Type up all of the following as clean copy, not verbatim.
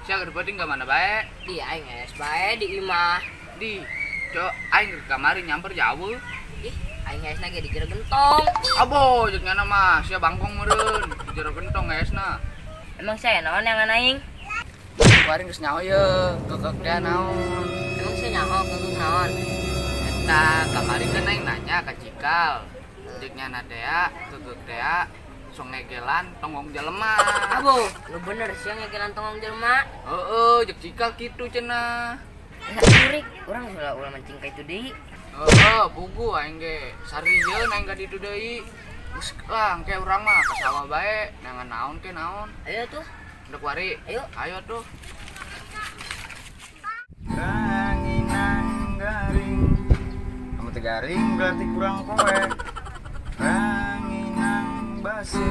Sia keur penting ka mana bae? Di aing geus bae di imah. Di cok aing keur kamari nyamper jauh. Ih, aing geusna ge di jero gentong. Abo, jeung nyana mah sia bangkong meureun di jero gentong geusna. Emang sia naon yang aing? Kuari geus nyaho ye, kekek teh naon. Emang sia nyaho kekek naon? Eta kamari kan aing nanya ka Cikal. Jeung nyana teh kekek teh sok ngegelan tonggong jelema. Abo, lu bener sia ngegelan tonggong jelema? Heeh, jeung Cikal kitu cenah. Enak jurik, urang ulah ulah mancing ka itu deui. Heeh, pugu aing ge. Sarieun aing ka ditu deui. Geus lah, engke urang mah ka sawah bae, neangan naon ke naon. Ayo tuh. Ndek wari. Ayo. Ayo tuh. Ranginang garing. Kamu teh garing berarti kurang poe. Ranginang base.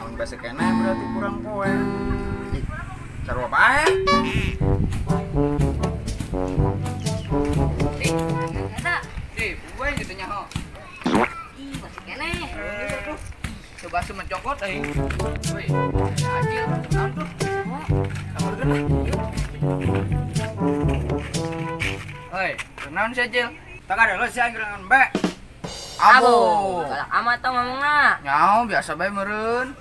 Amun base keneh berarti kurang poe. Ih, sarua bae. Ih, eta. Ih, pugu aing kitu nyaho. Ih, base keneh. Coba mencokot aing. Woi, acil, naon tuh? Kaburkeun lah. Hoi, naon sih Acil? Tak ada lo sih aing gerangan be. Abo. Galak amat tau ngomongna. Nyaho biasa bae meureun.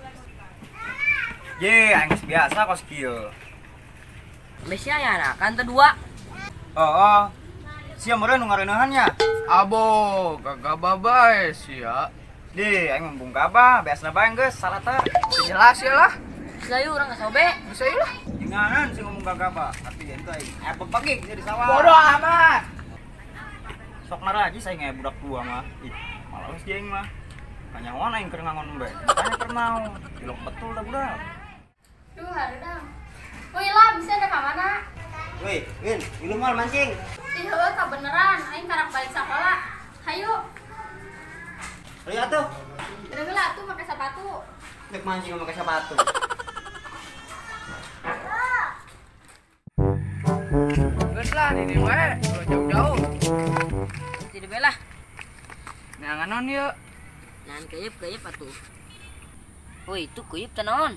Ye, aing geus biasa kos kieu. Geus aya anakan teh dua. Heeh. Sia meureun nu ngareuneuhan nya. Abo, gagabah bae sia. Di, aing ngembung gabah, biasana bae geus salah teh. Jelas ya lah. Geus ayo urang ka sobe. Geus ayo lah. Jangan sih ngomong gagabah, tapi ente aing aya bebegig di sawah. Bodoh amat. Sok naraji saya ngaya budak dua mah. Ih, males jeung mah. Kanyawan aing keur ngangon bae. Makanya keur naon. Dilok betul dah budak. Duh, hareudang. Woi lah, bisa ada ka mana? Woi, Win, ilu mal mancing. Ih, heueuh kabeneran, aing karak balik sakola. Hayu. Ayo atuh. Udah heula atuh make sepatu. Nek mancing make sepatu. Geus lah di dieu wae, ulah jauh-jauh. Di dieu lah. Neangan naon ieu? Naon keuyeup-keuyeup atuh. Woi, itu keuyeup teh naon?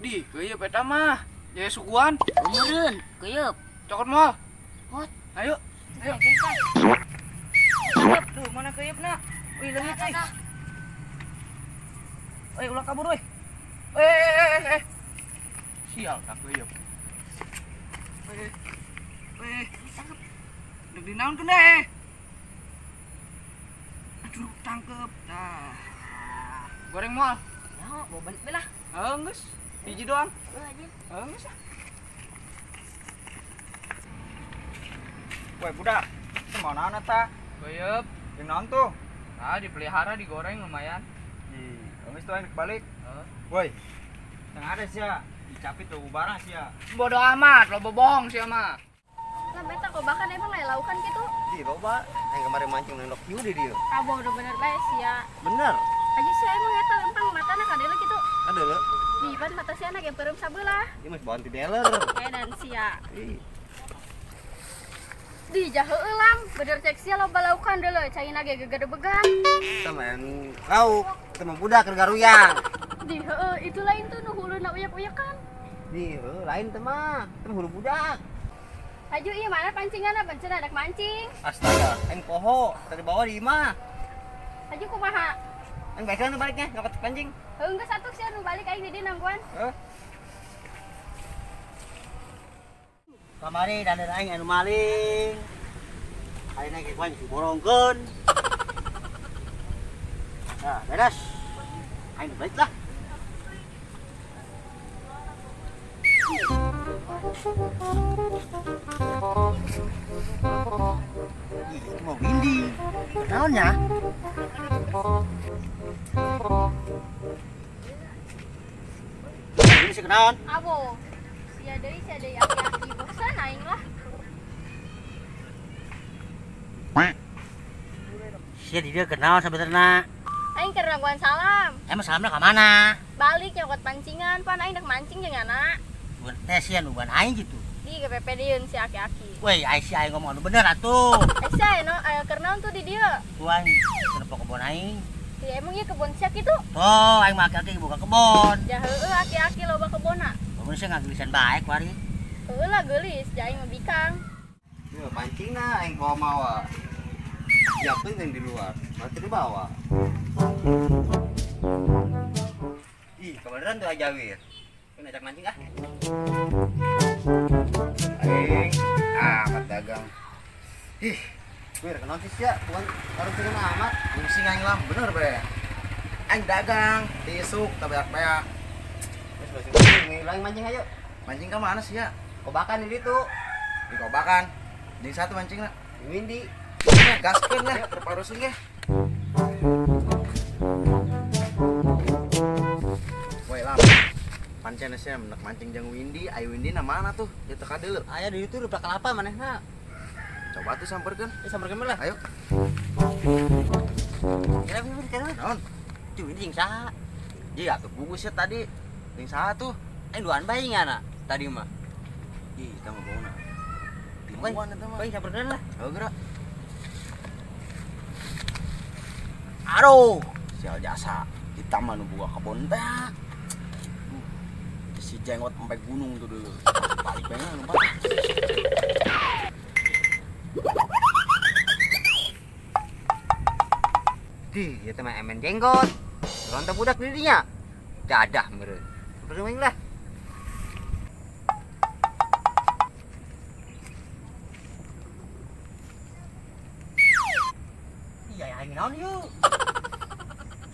Di, keuyeup eta mah. Jaya sukuan. Meureun, keuyeup. Cokot moal. Hot. Ayo. Ayo. Tuh, mana keuyeup na? Wih, leungit euy. Woi, ulah kabur woi. Sial tak keuyeup. Weh, tangkep. Deg di naon tuh deh. Aduh, tangkep. Tah. Goreng moal. Ya, bawa balik lah. Heeh, geus. Biji doang. Heeh, aja. Heeh, geus ah. Woi, budak. Itu mau naon eta? Keuyeup. Jeung naon tuh? Nah, dipelihara digoreng lumayan. Ih, geus tuh aing balik. Heeh. Woi. Tengah ada sia. Dicapit tuh barang sia. Bodoh amat, lo bohong sia mah. Lah beta kok bahkan emang lain laukan gitu. Di loba, aing kemarin mancing nendok hiu di dieu. Abo udah bener bae sia. Bener. Aja sia emang eta lempang matana ka deuleu kitu. Ka deuleu. Di ban mata sia ge peureum sabelah. Ieu mah bawa ti dealer. Edan sia. Ih. Di jaheueuh lam, bener cek sia loba laukan deuleu, caina ge gegedebegan. Eta mah anu lauk, eta mah budak keur garuyang. Di heueuh, itu lain tuh nu huluna uyak-uyakan. Di heueuh, lain teh mah, teh hulu budak. Haju ieu mana pancinganna bencen adak mancing. Astaga, aing poho, tadi bawa di imah. Haju kumaha? Aing baikeun baliknya, nyokot pancing. Heueuh geus atuh sia nu balik aing di dieu nangguan. Heuh. Kamari dandan aing anu maling. Ayeuna ge kuan diborongkeun. Nah, beres. Aing balik lah. Ih, itu mau Windy. Kenaon ya? Ini sih kenaon? Abo. Sia deui aki-aki bosan aing lah. Sia di dieu kenaon sabenerna? Aing keur nangguan salam. Emang salamna ka mana? Balik nyokot pancingan, pan aing dek mancing jeung anak. Bukan teh sia nungguan aing gitu. Di GPP dieun si aki-aki. Woi, ai si aing ngomong anu bener atuh. Eh sia no, keur naon tuh di dieu? Tuh aing kenapa kebon aing? Ya emang ieu kebon sia kitu? Tuh, aing mah aki-aki buka kebon. Ja heueuh aki-aki loba kebonna. Kamu sih ngagelisan baik wari. Heuh lah geulis, jaing mah bikang. Ieu pancingna aing bawa mawa. Siapkeun yang di luar, berarti dibawa. Ih, kebeneran tuh Jawir. Kan ajak mancing ah. Aing amat dagang. Ih, Wir, kenapa sih ya? Bukan orang sering amat. Pusing aing lam, bener bre. Aing dagang, tisuk, tabeak-beak. Terus pusing, lain mancing ayo. Mancing ke mana sih ya? Kobakan di situ. Di kobakan. Jeung satu mancingna. Windy. Gaskeun lah, terparusing ge. Woi lam. Pancen sia menek mancing jeung Windy, ai Windy na mana tuh? Ya teu kadeuleu. Aya di ditu rupa kelapa manehna. Coba tuh samperkeun. Samperkeun lah. Ayo. Kira Windy kira. Naon? Tuh Windy jeung saha? Iya atuh bungkus ya tadi. Jeung saha tuh? Aing duaan bae ngana tadi mah. Ih, tah mah bauna. Tiluan eta mah. Bae samperkeun lah. Ayo gerak. Aduh, sial jasa. Kita mah nu boga kebon teh. Si jenggot sampai gunung tuh dulu. Balik bae lompat. Dih, ieu teh mah emen jenggot. Ronta budak di dinya. Dadah meureun. Samperkeun lah. Iya, aing naon yuk.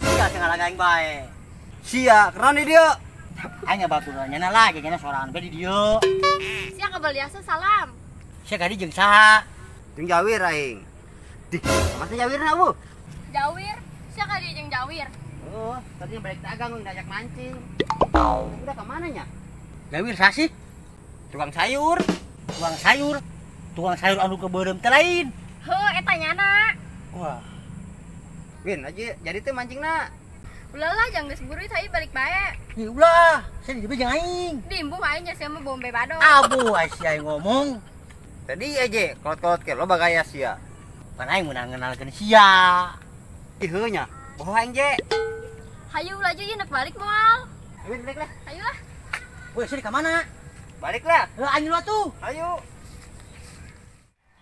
Sia teh ngalaga aing bae. Sia, keron di dieu. Aing baturan nya lah, jeung sorangan bae di dieu. Sia kabel biasa salam. Sia kadi jeung saha? Jeung Jawir aing. Dih, masih Jawirna eueuh. Jawir, sia kadi jeung Jawir. Oh, tadi balik dagang ngajak mancing. Udah ke mana nya? Jawir sasih? Tukang sayur. Tukang sayur. Tukang sayur anu kebeureum teh lain. Heuh, eta nyana. Wah. Win, aja jadi teh mancingna. Ulah lah, jangan geus buru hayu balik bae. Ih, ulah, sia di jeung aing. Dimbung aing nya sia mah bombe badog. Abu, ai sia ngomong. Tadi aja kolot-kolot ke loba gaya sia. Pan aing meunang ngenalkeun sia. Ih heuh nya, boho aing je. Hayu laju ieu nek balik moal. Win, balik lah. Hayu lah. Woi, sia di ka mana? Balik lah. Heuh aing lu atuh. Hayu.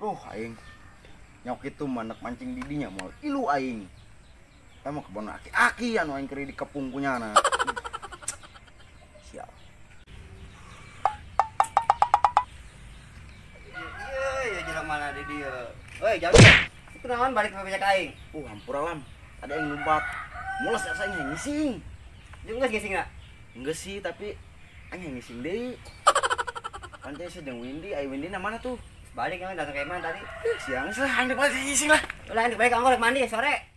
Tuh aing. Nyok itu manek mancing di dinya moal ilu aing. Eta mah kebon aki-aki anu aing keur dikepung kunyana. Sial. Iya, ya jelema mana di dieu. Woi, Jawir. Kunaon balik ke pejak aing? Hampura lam. Ada yang lompat. Mules asa aing ngising. Jeung geus ngising na? Geus sih, tapi aing ngising deui. Pancen sia jeung Windy, ai Windy na mana tuh? Balik kan datang ke mana tadi? Siang lah, aing balik ngising lah. Ulah aing balik anggo rek mandi sore.